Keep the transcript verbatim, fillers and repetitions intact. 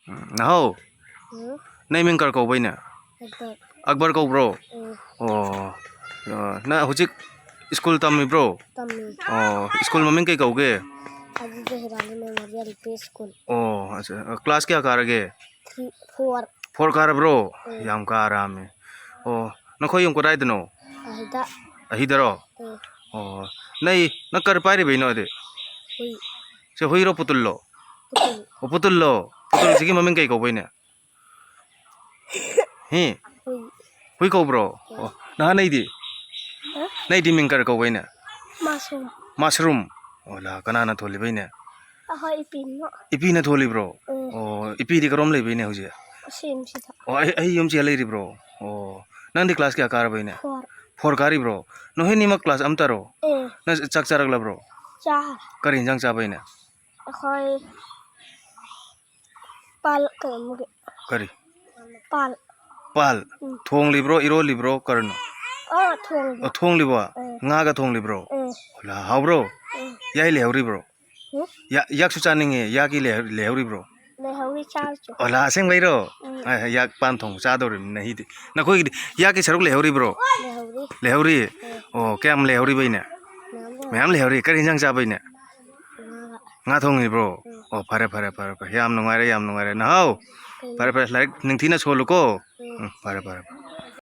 ꯎꯝ, ꯅꯍꯥꯎ, ꯎꯝ? ꯅꯪ ꯃꯤꯡ ꯀꯔꯤ ꯀꯧꯕꯩꯅꯦ? ꯑꯛꯕꯔ꯫ ꯑꯛꯕꯔ ꯀꯧꯕ꯭ꯔꯣ? ꯎꯝ꯫ ꯑꯣ, ꯑ, ꯅꯪ ꯍꯧꯖꯤꯛ ꯁ꯭ꯀꯨꯜ ꯇꯝꯃꯤꯕ꯭ꯔꯣ? ꯇꯝꯃꯤ꯫ ꯑꯣ, ꯁ꯭ꯀꯨꯜ ꯃꯃꯤꯡ ꯀꯩ ꯀꯧꯒꯦ? ꯑꯗꯨꯗ ꯍꯤꯔꯥꯂꯤ ꯃꯦꯃꯣꯔꯤꯌꯦꯜ ꯄ꯭ꯔꯤ ꯁ꯭ꯀꯨꯜ꯫ ꯑꯣ, ꯑꯁ, ꯑ, ꯀ꯭ꯂꯥꯁ ꯀꯌꯥ ꯀꯥꯔꯒꯦ? Three, four. ꯐꯣꯔ ꯀꯥꯔꯕ꯭ꯔꯣ? ꯎꯝ꯫ ꯌꯥꯝ ꯀꯥꯔꯝꯃꯦ꯫ ꯑꯣ, ꯅꯈꯣꯏ ꯌꯨꯝ ꯀꯗꯥꯏꯗꯅꯣ? ꯑꯁꯤꯗ꯫ ꯑꯁꯤꯗꯔꯣ? ꯎꯝ꯫ ꯑꯣ, ꯅꯪ, ꯅꯪ ꯀꯔꯤ ꯄꯥꯏꯔꯤꯕꯩꯅꯣ ꯑꯗꯤ? ꯍꯨꯏ꯫ ꯁꯦ ꯍꯨꯏꯔꯣ ꯄꯨꯇꯨꯜꯂꯣ? ꯄꯨꯇꯨꯜ꯫ ꯑꯣ, ꯄꯨꯇꯨꯜꯂꯣ? ꯄꯨꯇꯨꯜꯁꯤꯒꯤ ꯃꯃꯤꯡ ꯀꯩ ꯀꯧꯕꯩꯅꯦ? ꯍꯤ? ꯍꯨꯏ꯫ ꯍꯨꯏ ꯀꯧꯕ꯭ꯔꯣ? ꯑꯣ, ꯅꯍꯥꯟ ꯅꯩꯗꯤ? ꯍꯥ? ꯅꯩꯗꯤ ꯃꯤꯡ ꯀꯔꯤ ꯀꯧꯕꯩꯅꯦ? ꯃꯁꯔꯨꯝ꯫ ꯃꯁꯔꯨꯝ? ꯑꯣ, ꯂꯥ, ꯀꯅꯥꯅ ꯊꯣꯜꯂꯤꯕꯩꯅꯦ? ꯑꯩꯈꯣꯏ ꯏꯄꯤꯅ꯫ ꯏꯄꯤꯅ ꯊꯣꯜꯂꯤꯕ꯭ꯔꯣ? ꯎꯝ꯫ ꯑꯣ, ꯏꯄꯤꯗꯤ ꯀꯔꯣꯝ ꯂꯩꯕꯩꯅꯦ ꯍꯧꯖꯤꯛ? ꯑꯁꯦꯝꯁꯤꯗ꯫ ꯑꯣ, ꯑꯩ, ꯑꯩ ꯌꯨꯝꯁꯤꯗ ꯂꯩꯔꯤꯕ꯭ꯔꯣ? ꯑꯣ, ꯅꯪꯗꯤ ꯀ꯭ꯂꯥꯁ ꯀꯌꯥ ꯀꯥꯔꯕꯩꯅꯦ? ꯐꯣꯔ꯫ ꯐꯣꯔ ꯀꯥꯔꯤꯕ꯭ꯔꯣ? ꯅꯈꯣꯏꯅꯤꯃꯛ ꯀ꯭ꯂꯥꯁ ꯑꯃꯠꯇꯔꯣ? ꯎꯝ꯫ ꯅꯪ ꯆꯥꯛ ꯆꯥꯔꯛꯂꯕ꯭ꯔꯣ? ꯆꯥꯔꯦ꯫ ꯀꯔꯤ ꯏꯟꯖꯥꯡ ꯆꯥꯕꯩꯅꯦ? ꯑꯩꯈꯣꯏ ꯄꯥꯜ ꯀꯩꯅꯣꯝꯒꯤ꯫ ꯀꯔꯤ? ꯄꯥꯜ꯫ ꯄꯥꯜ? ꯎꯝ꯫ ꯊꯣꯡꯂꯤꯕ꯭ꯔꯣ, ꯏꯔꯣꯜꯂꯤꯕ꯭ꯔꯣ, ꯀꯔꯤꯅꯣ? ꯑꯥ, ꯊꯣꯡꯂꯤ꯫ ꯑꯣ, ꯊꯣꯡꯂꯤꯕꯣ? ꯎꯝ꯫ ꯉꯥꯒ ꯊꯣꯡꯂꯤꯕ꯭ꯔꯣ? ꯎꯝ꯫ ꯍꯣꯂꯥ, ꯍꯥꯎꯕ꯭ꯔꯣ? ꯎꯝ꯫ ꯌꯥꯏ ꯂꯩꯍꯧꯔꯤꯕ꯭ꯔꯣ? ꯎꯝ? ꯌꯥ-, ꯌꯥꯛꯁꯨ ꯆꯥꯅꯤꯡꯉꯦ, ꯌꯥꯛꯀꯤ ꯂꯩꯍꯧ-, ꯂꯩꯍꯧꯔꯤꯕ꯭ꯔꯣ? ꯂꯩꯍꯧꯔꯤ, ꯆꯥꯔꯨꯆꯣ꯫ ꯑꯣꯂꯥ, ꯑꯁꯦꯡꯕꯩꯔꯣ? ꯎꯝ꯫ ꯑ, ꯌꯥꯛ ꯄꯥꯟ ꯊꯣꯡꯕ ꯆꯥꯗꯧꯔꯤꯕꯅꯤ ꯅꯍꯤꯗꯤ꯫ ꯅꯈꯣꯏꯒꯤꯗꯤ ꯌꯥꯛꯀꯤ ꯁꯔꯨꯛ ꯂꯩꯍꯧꯔꯤꯕ꯭ꯔꯣ? ꯂꯩꯍꯧꯔꯤ꯫ ꯂꯩꯍꯧꯔꯤ? ꯎꯝ꯫ ꯑꯣ, ꯀꯌꯥꯝ ꯂꯩꯍꯧꯔꯤꯕꯩꯅꯦ? ꯃꯌꯥꯝ ꯂꯩꯍꯧꯔꯤ꯫ ꯃꯌꯥꯝ ꯂꯩꯍꯧꯔꯤ꯫ ꯀꯔꯤ ꯏꯟꯖꯥꯡ ꯆꯥꯕꯩꯅꯦ? ꯉꯥ꯫ ꯉꯥ ꯊꯣꯡꯉꯤꯕ꯭ꯔꯣ? ꯎꯝ꯫ ꯑꯣ, ꯐꯔꯦ, ꯐꯔꯦ, ꯐꯔꯦ, ꯐꯔꯦ꯫ ꯌꯥꯝ ꯅꯨꯡꯉꯥꯏꯔꯦ, ꯌꯥꯝ ꯅꯨꯡꯉꯥꯏꯔꯦ꯫ ꯅꯍꯥꯎ, ꯎꯝ꯫ ꯐꯔꯦ, ꯐꯔꯦ꯫ ꯂꯥꯏꯔꯤꯛ ꯅꯤꯡꯊꯤꯅ ꯁꯣꯜꯂꯨꯀꯣ꯫ ꯎꯝ꯫ ꯎꯝ, ꯐꯔꯦ, ꯐꯔꯦ, ꯐꯔꯦ꯫